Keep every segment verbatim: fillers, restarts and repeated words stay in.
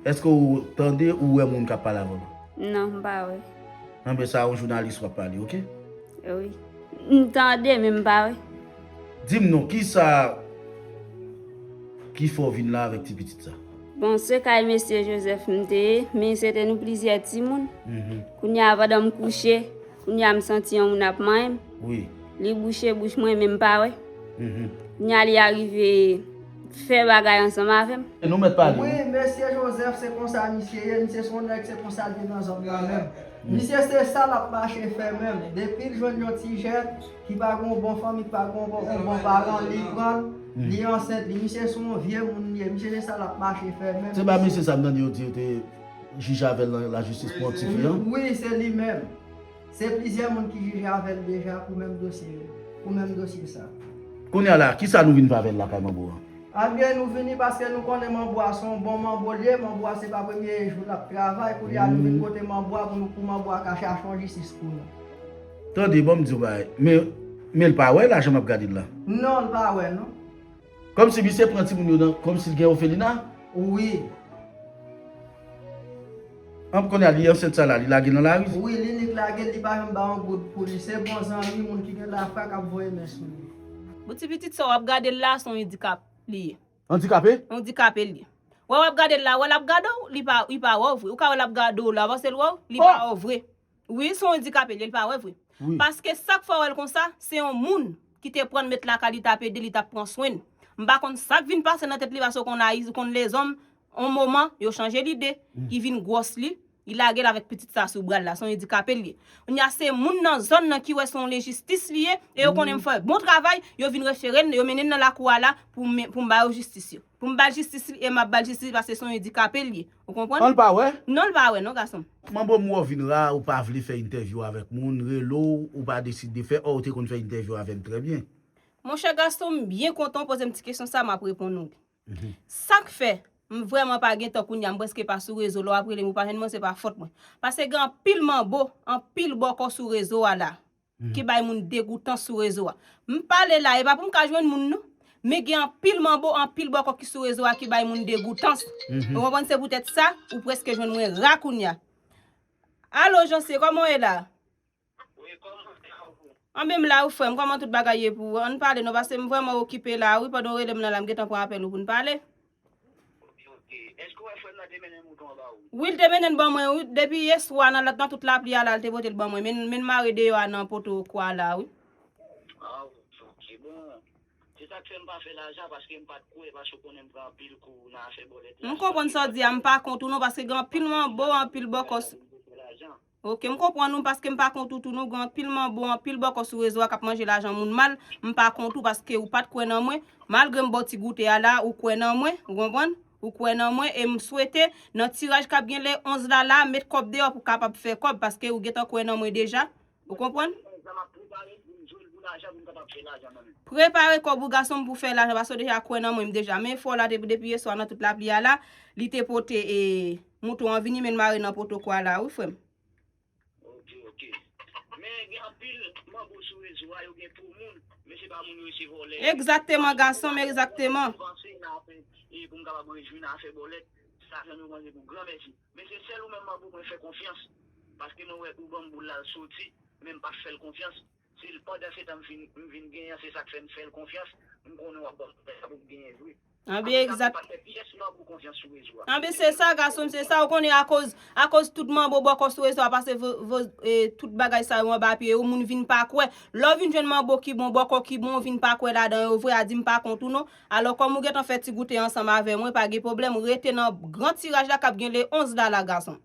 Èske w tande ou wè moun k ap pale avè w? Non, m pa wè. Anben, sa yon jounalis w ap pale, oke? Wi. M tande, men m pa wè. Di m non, kisa ki fè w vin la avèk ti pitit sa? Bon, se kay mesye Joseph m te ye, men se te nou plizyè timoun. Mhm. Kounye a, pandan m kouche, kounye a, m santi yon moun ap manyen m. Wi. Li bouche bouch mwen, men m pa wè. Mhm. Kounye a, li arive fè bagay ansanm avè m. E nou mèt pale, wi, wi. Mesye Joseph, se konsa misye ye, misye se yon nèg, se konsa l te nan zòn nan menm. Mm. Misye se sa l ap mache fè menm. Depi l jwenn yon ti jèn ki pa gen yon bon fanmi, ki pa gen yon bon, yon bon paran, li pran l, mm, li ansent li. Misye se yon vye moun li ye. Misye se sa l ap mache fè menm. Se pa mesye sa m tande yo di yo te jije avè l nan lajistis pou yon ti fi an? Wi, se li menm. Se plizyè moun ki jije avè l deja pou menm dosye, pou menm dosye sa. Kounye a la, kisa nou vin fè avè l lakay manbo a? Ebyen, nou vini paske nou konnen manbo a se yon bon manbo l ye, manbo a se pa premye jou l ap travay, kounye a nou vin kote manbo a pou nou, pou manbo a ka chache yon jistis pou nou. Tande, ban m di w bagay, men, men l pa wè lajan m ap gade l la? Non, l pa wè, non. Kòmsi misye pran timoun yo nan, kòmsi l gen òfelina? Wi. An, kounye a, li ansent sa la, li lage l nan lari? Wi, li nik lage l, li pa janm ba yon goud pou li. Se bon zanmi, moun ki gen lafwa k ap voye men sou li. Bon, ti pitit sa w ap gade l la, se yon andikap li ye. Andikape? Andikape li ye. Wè w ap gade l la, wè l ap gade w, li pa, li pa wè w vre. Ou ka wè l ap gade w la, panse l wè w, li pa wè w vre. Wi, se yon andikape li ye, li pa wè vre. Wi. Paske sa k fè w wè l konsa, se yon moun ki te pran l met lakay li, t ap ede, li t ap pran swen l. M pa konn sa k vin pase nan tèt li, paske w konn Ayiz-, w konn lezòm, yon moman, yo chanje lide, mm, li vin gwòs li, li lage l avèk pitit sa sou bra l la, se yon andikape l ye. Kounye a, se moun nan zòn nan ki wè se yon lenjistis li ye, e yo konnen m fè bon travay, yo vin refere l, yo mennen l nan lakou a la pou m, pou m ba yo jistis yo. Pou m ba l jistis li, e m ap ba l jistis li, paske se yon andikape l ye. Ou konprann? An, l pa wè? Non, l pa wè, non, gason m. Manbo m, wè w vin la, ou pa vle fè entèvyou avèk moun, rele w, ou pa deside fè, ò, ou te konn fè entèvyou avè m trè byen. Monchè, gason m, m byen kontan w poze m ti kesyon sa, m ap reponn ou li. Mhm. Sa k fè m vrèman pa gen tan kounye a, m prèske pa sou rezo, lè w ap rele m, ou pa jwenn mwen, se pa fòt mwen. Paske gen anpil manbo, anpil bòkò sou rezo a la, mhm, ki bay moun degoutans sou rezo a. M pale la, e pa pou m ka jwenn moun, non. Men gen anpil manbo, anpil bòkò ki sou rezo a ki bay moun degoutans. Mhm. Ou konprann, se poutèt sa, ou prèske jwenn mwen ra kounye a. Alo, Janse, kòman w ye la? Anben, m la wi, frè m, kòman tout bagay ye pou ou? Ann pale non, paske m vrèman okipe la wi, pandan w rele m nan la, m gentan pran apèl ou pou n pale. Ok, ok. Èske w wè frè m nan te mennen mouton an ba ou? Wi, l te mennen l ban mwen wi, depi yèswa nan, nan tout lapli a la, l te pote l ban mwen, men, men l mare deyò a nan poto kwa la wi. Ah, ok, ok. Bon, se sa k fè m pa fè lajan, paske m pa t kwè, paske w konnen m pran anpil kou nan afè bòlèt la. M konprann sa w di a, m pa kont ou non, paske gen anpil manbo, anpil bòkò. Ok, m konprann ou paske m pa kont ou tou non, gen anpil manbo, anpil bòkò sou rezo a k ap manje lajan moun mal, m pa kont ou paske ou pa t kwè nan mwen, malgre m ba w ti goute a la, ou kwè nan mwen, ou konprann? Ou kwè nan mwen e m swete nan tiraj k ap gen le onz la la, met kòb deyò pou w kapab fè kòb paske ou gentan kwè nan mwen deja, ou konprann? Prepare kòb ou gason m pou fè lajan paske w deja kwè nan mwen m deja, men fò la te, depi yèswa nan tout lapli a la, li te pote e, mouton an vini men l mare nan poto kwa la wi frè m. Ok, ok. Men gen anpil manbo sou rezo a, yo gen pou moun, men se pa moun yo, se vòlè. Egzakteman, gason m, egzakteman. Panse nan afè, e pou m kapab rejwi nan afè bòlèt, sa fè nou panse pou granmèsi. Men se sèl ou menm manbo mwen fè konfyans, paske mwen wè ou ban m boul la l soti, men m pa fè l konfyans. Se l pandan se tan m fin, m vin genyen, se sa k fè m fè l konfyans, m konnen w ap ban m sa pou m genyen vre. Anben, egzak. Anben, se sa, gason m, se sa, ou konnen akoz, akoz tout manbo bòkò sou rezo a pase vo, vo, e, tout bagay sa yo anba pye yo, moun vin pa kwè. Lè w vin jwenn manbo ki bon, bòkò ki bon, ou vin pa kwè ladan yo vre, a di m pa kont ou non. Alò, kòm ou gentan fè ti goute ansanm avè mwen, pa gen pwoblèm, rete nan gran tiraj la k ap gen le onz la la, gason m.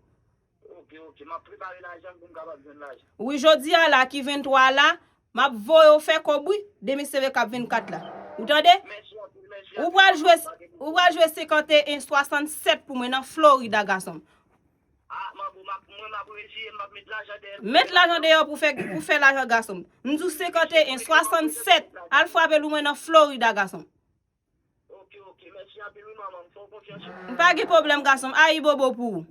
Ok, ok, m ap prepare lajan pou m kapab jwenn lajan. Wi, jodi a la, ki venntwa la, m ap voye w fè kòb wi, demen se vre k ap vennkat la. Ou tande? Mèsi anpil, mèsi anpil. Ou pral jwe, ou pral jwe senkanteyen swasannsèt pou mwen nan Florida, gason m. Ah, manbo, m ap, mwen m ap reziye m, m ap met lajan dèyè l. Met lajan deyò pou fè, pou fè lajan, gason m. M di w senkanteyen swasannsèt, al frape l pou mwen nan Florida, gason m. Ok, ok. Mèsi anpil wi manman m. Fè w konfyans wi. Pa gen pwoblèm, gason m. Ayibobo pou ou.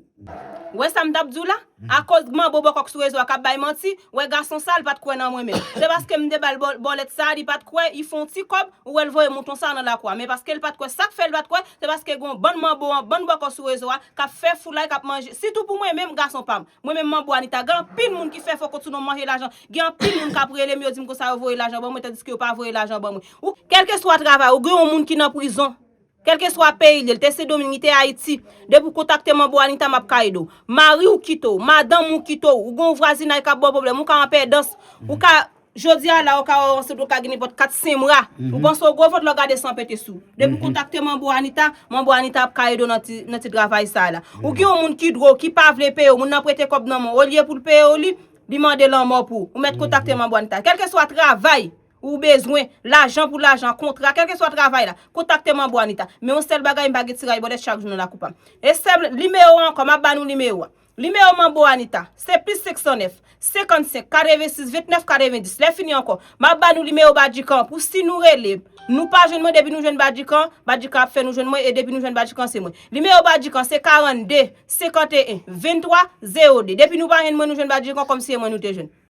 Ou wè sa m t ap di w la? Akoz manbo bòkòk sou rezo a k ap bay manti, ou wè gason sa, li pa t kwè nan mwen menm. Se paske m te ba l bò-, bòlèt sa, li pa t kwè, li fè yon ti kòb, ou wè l voye mouton sa nan lakou a. Men paske l pa t kwè, sa k fè l pa t kwè, se paske gen yon bann manbo, yon bann bòkò sou rezo a, k ap fè foulay, k ap manje. Sitou pou mwen menm, gason pa m. Mwen menm, manbo Anita, gen anpil moun ki fè fo kont sou non manje lajan. Gen anpil moun k ap rele m, yo di m konsa yo voye lajan ban mwen, tandiske yo pa voye lajan ban mwen. Ou, kèlkeswa travay, ou gen yon moun ki nan prizon. Kèlkeswa peyi li ye, li te Sendomeng, li te Ayiti. Depi w kontakte manbo Anita, m ap ka ede w. Mari w kite w, madanm ou kite w, ou gen yon vwazinay k ap ba w pwoblèm, ou ka an pèdans, ou ka, jodi a la, ou ka wè w ansent, ou ka gen nenpòt kat senk mwa. Ou panse w gwo vant lè w gade san pete sou w. Depi w kontakte manbo Anita, manbo Anita ap ka ede w nan ti, nan ti travay sa a la. Ou gen yon moun ki dwo, ki pa vle peye w, moun nan prete kòb nan men w, olye pou l peye w li, li mande lanmò pou ou. Ou mèt kontakte manbo Anita. Kèlkeswa travay, ou bezwen, lajan pou lajan, kontra, kèlkeswa travay la, kontakte manbo Anita. Men yon sèl bagay, m pa gen ti ray bòlèt chak jou nan lakou pa m. E sèl nimewo a ankò, m ap ba nou nimewo a. Nimewo manbo Anita, se plis senk san nèf, senkannsenk, katrevensis, vennèf, katrevendis. Lè fini ankò, m ap ba nou nimewo Badjikan pou si nou rele, nou pa jwenn mwen, depi nou jwenn Badjikan, Badjikan ap fè nou jwenn mwen, e depi nou jwenn Badjikan, se mwen. Nimewo Badjikan, se karannde, senkanteyen, venntwa, zewo de. Depi nou pa jwenn mwen, nou jwenn Badjikan, kòmsi e mwen nou te jwenn.